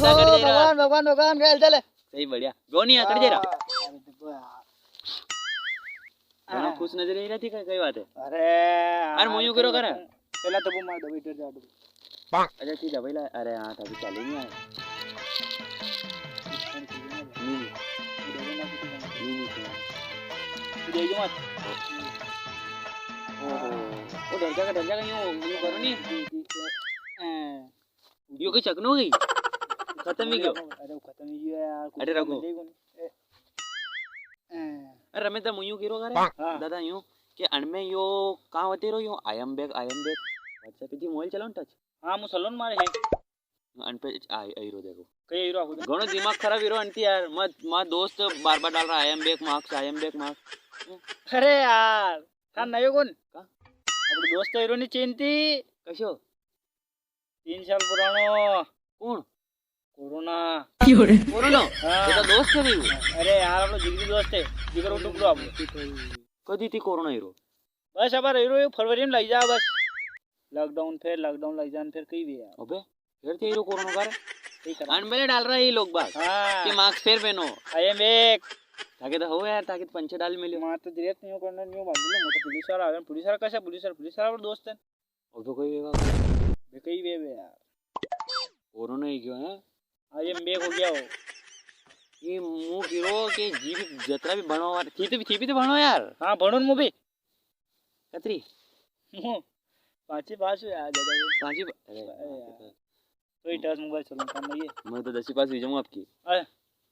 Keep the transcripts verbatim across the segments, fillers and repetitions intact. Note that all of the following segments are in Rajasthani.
कट जाई रहा। भगवान, भगवान, भगवान, गैल चले। सही, बढ़िया। जो नहीं है, कट जाई रहा। हाँ, अरे देखो यार। घणा हाँ। खुश नजर आई रहा थी, कई, कई बात है? अरे, अरे, हाँ, मुयू करो कर। पहला तो वो मार दो, इधर जा दो। अच्छा, ठीक है, भाई, ला, अरे, हाँ, अभी चालू नहीं आया। नहीं, नहीं। नहीं, नहीं, नहीं। ओहो, ओ, डर जाएगा, डर जाएगा, यूं, यूं करो नहीं। हाँ। यो कई चकनो गई? खत्म ही गयो? अरे, वो खत्म ही गयो यार, अरे, रघु। ए, ए। अरे, रमेश दा, मूं यूं कई रो करे? हाँ। दादा, यूं के अणमें यो कां वती रो, यो आयम बैक, आयम बैक। WhatsApp पे थी मोबाइल चलाओ न touch। हाँ, मूं चलाऊं न मारे है। अण पे आ, आई रो देखो। कई आई रो आखो दिन? घणो दिमाग खराब ही रो अंटी यार। मैं, मैं दोस्त बार-बार डाल रहा, "I am back marks, I am back marks।" अरे यार, थार नयो कौन? का? अपनो दोस्त आई रो नी चिंती। कशो? तीन साल पुरानो। कौन? कोरोना। कोरोना? हाँ। ये तो दोस्त है भी। अरे यार, अपनो जिगरी दोस्त है, जिगर को टुकड़ो आपनो। कदी थी कोरोना हीरो? बस अब रही रो, फरवरी में लग जा बस। Lockdown फिर, lockdown लग जान फिर कई भी यार। अबे, फिर थी हीरो कोरोना का रे? कई करा। अनबेले डाल रहा है ये लोग बाग। हाँ। कि mask फिर पहनो। I am back। ताकि तो हो यार, ताकि तो पंचे डाल मिले। मार तो direct नहीं हो करना, नहीं हो बांध लो, मैं तो पुलिस वाला आ गया, पुलिस वाला कैसे, पुलिस वाला, पुलिस वाला पर दोस्त है। अब तो कोई वेगा। बे कई वे बे यार। कोरोना ही क्यों है? अरे मैं हो गया हो। ये मूं कई रो के जी भी जतरा भी भणवा वाला थी तो भी, थी भी तो भणो यार। हाँ, भणूं मूं भी। कतरी? मूं पांची पास हूँ यार, ज्यादा भी। पांची पा-, अरे, अरे यार। तो ही टच मोबाइल चलाऊं काम नहीं है। मैं तो दसवीं पास हुई जाऊंगा आपकी। अरे,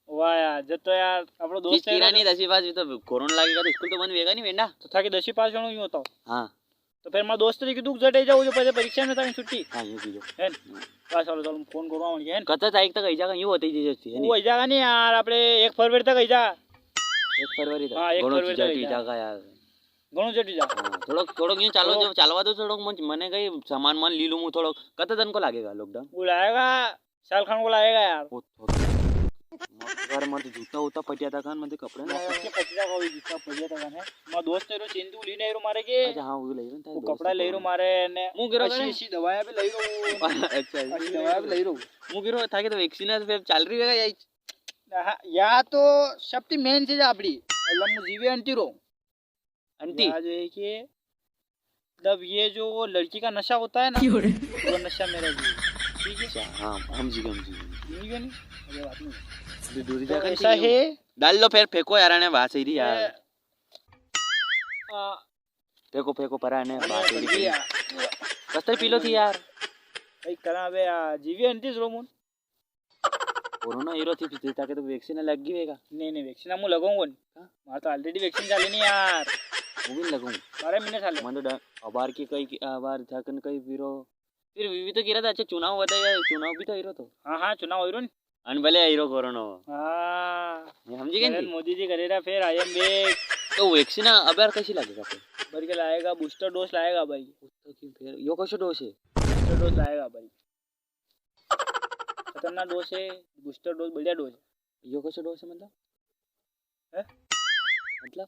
वाह यार, जब तो यार, अपनो दोस्त किस है किरानी ना। दसवीं पास हुई तो कोरोना लगेगा तो स्कूल तो बंद होएगा नहीं बेटा। तो थाके दसवीं पास होनो यूं बताओ। हाँ। तो फिर मारा दोस्त ने कीधु जट आई जाओ, जो पहले परीक्षा में था छुट्टी। हाँ, यूं कीधु। है न? हाँ। बस, चलो, चलो, फोन करो, आवन के, है न? कत तारीख तक आई जागा, यूं बताई दीजिए, है वो नहीं? आई जागा नहीं यार, अपने एक फरवरी तक आई जा। एक फरवरी तक? हाँ, एक घणो फरवरी तक आई जागा यार। घणो जट जा। हाँ, थोड़ो, थोड़ो यूं चालो, थोड़ो जो चालवा दो, थोड़ो मन-, मने कई सामान मान ली लूं मूं थोड़ो। कत दिन को लागेगा lockdown? वो लागेगा, साल खान को लागेगा यार। ओ, ओ, मत कर, मत जूता उता पटिया था खान, मत कपड़े ना। मत के पटिया का, वो जूता पटिया था खान है। मारा दोस्त है रो, चेंदू ली नहीं रो मारे के। अच्छा, हाँ, वो ले रो, वो दोस्त कपड़ा ले रो मारे ने। मूं कई रो असी, करे? असी दवाइयां भी ले रो। अच्छा, असी दवाइयां भी ले रो। मूं कई रो, थाके तो vaccine है, फिर चाल रही है या? हाँ, या तो सबसे main चीज आपड़ी। मतलब, मूं जीवे अंटी रो। आंटी। या जो है कि, मतलब, ये जो वो लड़की का नशा होता है ना, क्यों रे? वो नशा मेरा भी है। ठीक है? अच्छा, हाँ, हम जी गए, हम जी गए। समझ गए नहीं? अरे, बात नहीं। अभी दूरी तो जाकर ऐसा ठीक है। है। डाल लो फिर, फेंको यार, ने बात सही रही यार। ए, आ, फेंको, फेंको, परा ने अरे, बात सही रही। यार। कस्तर पी लो थी यार। भाई, करा बे यार, जीवी आंटी रो मूं। कोरोना हीरो थी, फिर ताके तो vaccine लग गई वेगा। नहीं, नहीं, vaccine मूं लगाऊं कोनी। हाँ? मारे तो already vaccine चाले नी यार। मूं भी लगाऊं। बारह महीने चाले। मन तो डर, अबार की कई, अबार थाकन कई हीरो। फिर वी भी तो कई रा था, अच्छा चुनाव होता है, चुनाव भी तो हीरो तो। हाँ, हाँ, चुनाव हीरो नी। अन भले हीरो कोरोना हो। हाँ। ये समझी गए नरेंद्र नी? मोदी जी करे रा फिर I am back। तो vaccine अबार कैसी लगेगा फिर? भर के लाएगा, booster dose लाएगा भाई। तो क्यों फिर? यो कैसो dose है? Booster dose लाएगा भाई। खतरनाक dose है, booster dose बढ़िया dose है। यो कैसो dose है मतलब? हैं? मतलब?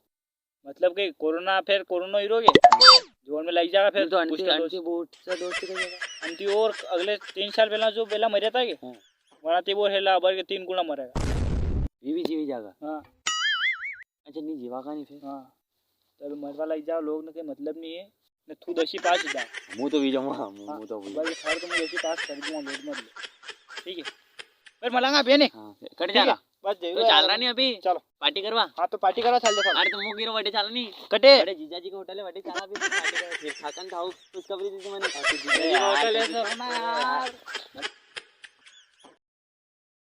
मतलब कि कोरोना, फिर कोरोना हीरो के? जोन में लग जाएगा फिर नहीं तो aunty, booster dose। Aunty booster dose से क्या जाएगा? आंटी और अगले तीन साल पहला जो पहला मर्या था के? हाँ। वरना ती वो हेला अबार के तीन गुना मरेगा। वी भी जीवी जागा? हाँ। अच्छा, नहीं जीवा का नहीं फिर? हाँ। तो अभी मरवा लग जाओ, लोग ने कोई मतलब नहीं है। ने तू दसवीं पास ही जा। मूं तो भी जाऊंगा, मूं, हाँ, मूं तो भी। भाई, थारे तो मूं दसवीं पास कर दूंगा, लोड मत ले। ठीक है? फिर मलांगा अभी, है नी? हाँ, कट ठीक है? जाएगा। बस, जरूर तो चाल आएगा। रहा नहीं अभी? चलो। Party करवा? हाँ, तो party करवा, चल, चलो। अरे, तो मूं कई रो, वटे चाला नहीं? कटे? अरे, जीजा जी के होटल है, वटे चाला भी, party करवा, फिर खाकन खाओ, खुशखबरी दी थी मैंने। जीजा जी के होटल है, सर, ना यार।